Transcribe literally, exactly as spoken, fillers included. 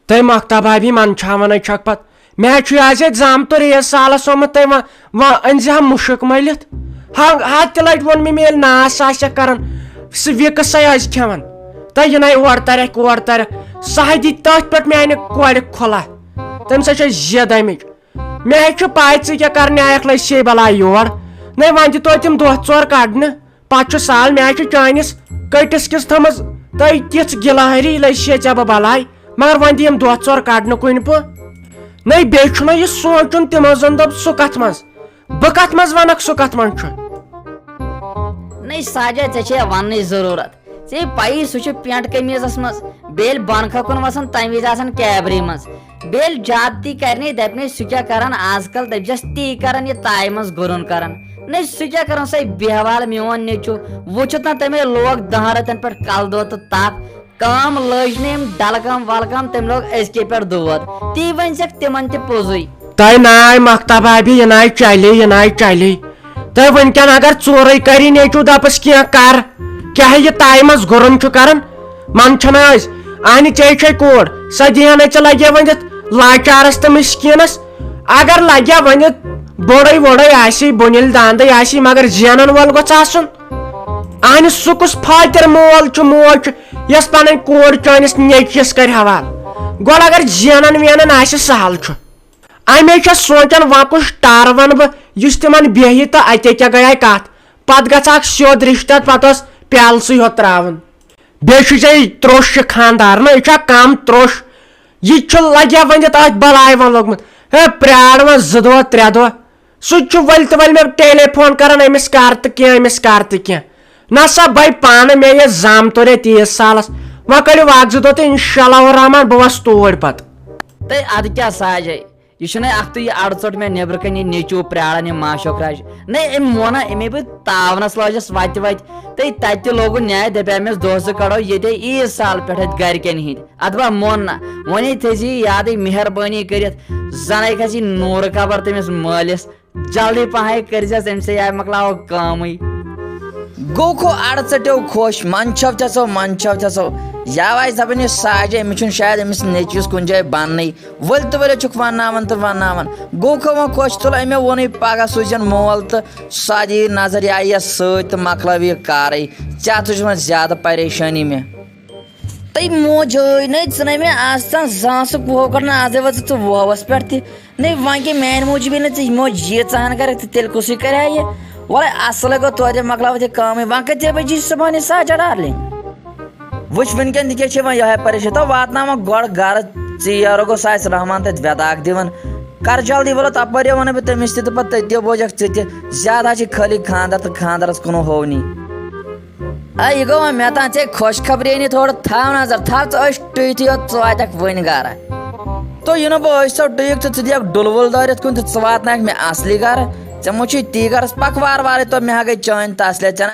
تۄہہِ مۄختہ بھابھی منٛدچھاوان ہے چھکھ پتہٕ۔ مےٚ حظ چھُ یہِ آز ییٚتہِ زامتُر عیٖد سالس آمُت، تۄہہِ وۄنۍ، وۄنۍ أنۍ زِ ہا مُشُک مٔلِتھ۔ ہا، ہتہِ لٹہِ ووٚن مےٚ، مےٚ ییٚلہِ ناس آسہِ ہا کران، سُہ وِکہٕ سا آسہِ کھٮ۪وان۔ تۄہہِ یہِ نَے اورٕ ترکھ، اورٕ ترکھ، سُہ ہا دِتۍ تٔتھۍ پٮ۪ٹھ میانہِ کورِ کھُلہ۔ تٔمِس ہا چھےٚ ضد امِچ۔ مےٚ ہا چھُ پاے ژٕ کیٛاہ کرنہِ آیکھ لٔسۍ ہے بلاے یور۔ نَے وۄنۍ دِ توتہِ تِم دۄہ ژور کڑنہٕ۔ پتہٕ چھُ سہل، مےٚ ہا چھِ چٲنِس کٔٹِس کِس تھٲمٕژ تۄہہِ تِژھ گِلہری، لٔسۍ ہے ژےٚ بہٕ بلاے۔ مگر وۄنۍ دِ یِم دۄہ ژور کڑنہٕ کُنہِ پٲ۔ نَے بیٚیہِ چھُنہ یہِ سونٛچُن تِمو زن دوٚپ سُہ کتھ منٛز، بہٕ کتھ منٛز ونکھ سُہ کتھ منٛز چھُ۔ نَے ساجا، ژےٚ چھے وننٕچ ضروٗرت۔ ژےٚ پَیی سُہ چھُ پینٹ قمیٖضس منٛز، بیٚیہِ ییٚلہِ بۄنہٕ کھۄکُن وسان تمہِ وِزِ آسان کیبرِ منٛز۔ بیٚیہِ ییٚلہِ زیادتی کرنے دپنے سُہ کیٛاہ کران، آز کل دپہِ جس تی کران یہِ تایہِ منٛز گُرُن کران۔ نَے سُہ کیٛاہ کران سۄے بیہوال میون نیٚچو؟ وُچھُتھ نہ تمے لوگ دہن رتن پٮ۪ٹھ کلہٕ دود تہٕ تپھ۔ کٲم لٔج نہٕ أمۍ ڈلہٕ کٲم ولہٕ کٲم، تٔمۍ لوگ أزکے پٮ۪ٹھ دود۔ تی ؤنۍ زٮ۪کھ تِمن تہِ پوٚزُے۔ تۄہہِ ناے مۄختہ بھابھی، یہِ ناے چلے، یہِ ناے چلے۔ تۄہہِ وٕنکٮ۪ن اگر ژوٗرے کری نیچو دپس کینٛہہ کر، کیٛاہ یہِ تایہِ منٛز گُرُن چھُ کران؟ من چھنہ أسۍ۔ اہنہِ ژے چھے کوٗر، سۄ دِیہنے ژےٚ لگے ؤنِتھ لاچارس تہٕ مسکینس۔ اگر لگے ؤنِتھ بوٚڑے ووٚڑے آسی، بُنیل داندے آسی، مگر زینن وول گوٚژھ آسُن۔ اہنہِ سُہ کُس فاتر مول چھُ، موج چھُ، یۄس پنٕنۍ کوٗر چٲنِس نیچوِس کرِ حوالہٕ؟ گۄڈٕ اگر زینان وینان آسہِ، سہل چھُ۔ امے چھس سونچان، وۄنۍ کُس ٹار ونہٕ بہٕ یُس تِمن بیہہِ تہٕ اتے کیاہ گٔیے کتھ، پتہٕ گژھکھ سیوٚد رشتہٕ، پتہٕ اوس پیالسٕے ہوت تراوُن۔ بیٚیہِ چھُ ژےٚ یہِ تروٚش یہِ خاندار، نہ یہِ چھا کم تروٚش؟ یہِ چھُ لگیا وۄنۍ اتھ بلاے وۄنۍ لوٚگمُت۔ ہے پرٛار وۄنۍ زٕ دۄہ ترٛےٚ دۄہ، سُہ تہِ چھُ ؤلۍ تہٕ ؤلۍ مےٚ ٹیلی فون کران، أمِس کر تہٕ کینٛہہ، أمِس کر تہٕ کینٛہہ۔ نہ سا بے پانہٕ مےٚ یہِ زامتُر یتھ عیٖد سالس، وۄنۍ کٔڑِو اکھ زٕ دۄہ تہٕ انشاء اللہ الرحمن بہٕ وسہٕ توٗرۍ پتہٕ۔ تہٕ ادٕ کیٛاہ ساجے، یہِ چھُنَے اکھتُے یہِ اڑٕ ژوٚٹ مےٚ نیٚبرٕ کنہِ یہِ نیٚچوٗ پرٛاران یہِ ماشوک راج۔ نَے أمۍ مونہ، أمے بہٕ تاونس لٲجس وتہِ وتہِ۔ تہٕ تتہِ تہِ لوگُن نیاے، دپیٛاو مےٚ دۄہ زٕ کڑو ییٚتے عیٖد سال پٮ۪ٹھ اتہِ گرِکٮ۪ن ہِنٛدۍ۔ ادٕ با مون نہ، وۄنۍ تھٲیزِ یہِ یادٕے مہربٲنی کٔرِتھ، زنَے کھسہِ یہِ نوٗرٕ قبر تٔمِس مٲلِس۔ جلدی پہن کٔرزٮ۪س أمۍ سٕے آیہِ مۄکلاوو کٲمٕے۔ گوٚو کھو اڑٕ ژٹیو خۄش، من چھو ژےٚ سو، من چھو ژےٚ سو۔ یاو آسہِ دپان یہِ ساجہِ، أمِس چھُنہٕ شاید أمِس نیٚچوِس کُنہِ جایہِ بننٕے۔ ؤلۍ تہٕ ؤلۍ چھُکھ ونناوان تہٕ ونناوان۔ گوٚو کھو وۄنۍ خۄش، تُل أمۍ ووٚنُے پگاہ سوٗزن مول تہٕ سۄ دِیہِ نظر یہِ آیہِ یَس سۭتۍ تہٕ مۄکلٲو یہِ کارٕے۔ ژےٚ ہسا چھُ وۄنۍ زیادٕ پریشٲنی مےٚ۔ تہٕ موج ٲے نَے ژٕ نَے مےٚ آز تام زانٛہہ سُہ کوہو کَڑنہٕ، آزَے وٲژٕتھ ژٕ وُہَس پٮ۪ٹھ تہِ۔ نَے وۄنۍ کیٛاہ میٛانہِ موٗجوٗب یی نہٕ ژٕ، موج ییٖژ ہَن کَرَکھ تہٕ تیٚلہِ کُسٕے کَرِ ہا یہِ؟ وَلَے اَصٕلَے گوٚو توتہِ مۄکلاوَتھ یہِ کٲمٕے۔ وۄنۍ کۭتہِ بجہِ چھِ صُبحن یہِ ساجَر ڈارلِنٛگ؟ وٕچھ وٕنکٮ۪ن تہِ کیٛاہ چھِ وۄنۍ یِہوٚے پریشٲنی، تہٕ واتناوان گۄڈٕ گَرٕ ژیر گوٚو سُہ آسہِ رحمان تَتہِ وٮ۪داکھ دِوان۔ کَر جلدی وَلہٕ تَپٲرۍ وَنَے بہٕ تٔمِس تہِ تہٕ پَتہٕ تٔتی بوزَکھ ژٕ تہِ۔ زیادٕ حظ چھِ خٲلی خانٛدَر تہٕ خانٛدَرَس کُنُے ہوونی۔ اے، یہِ گوٚو وۄنۍ مےٚ تام ژےٚ خۄش خبری نی تھوڑا۔ تھاو نظر، تھاو ژٕ أچھ ٹُہِتھٕے یوت، ژٕ واتکھ وٕنۍ گرٕ۔ تو یِنہٕ بہٕ أچھ ژاو ٹُہِتھ تہٕ ژٕ دِیَکھ ڈُلہٕ وُلہٕ دٲرِتھ کُن تہٕ ژٕ واتناوکھ مےٚ اصلی گرٕ۔ ژےٚ مہ چھُے تی گرس، پکھ وارٕ وارٕ تو، مےٚ ہا گٔے چٲنۍ تسلے، ژےٚ نہ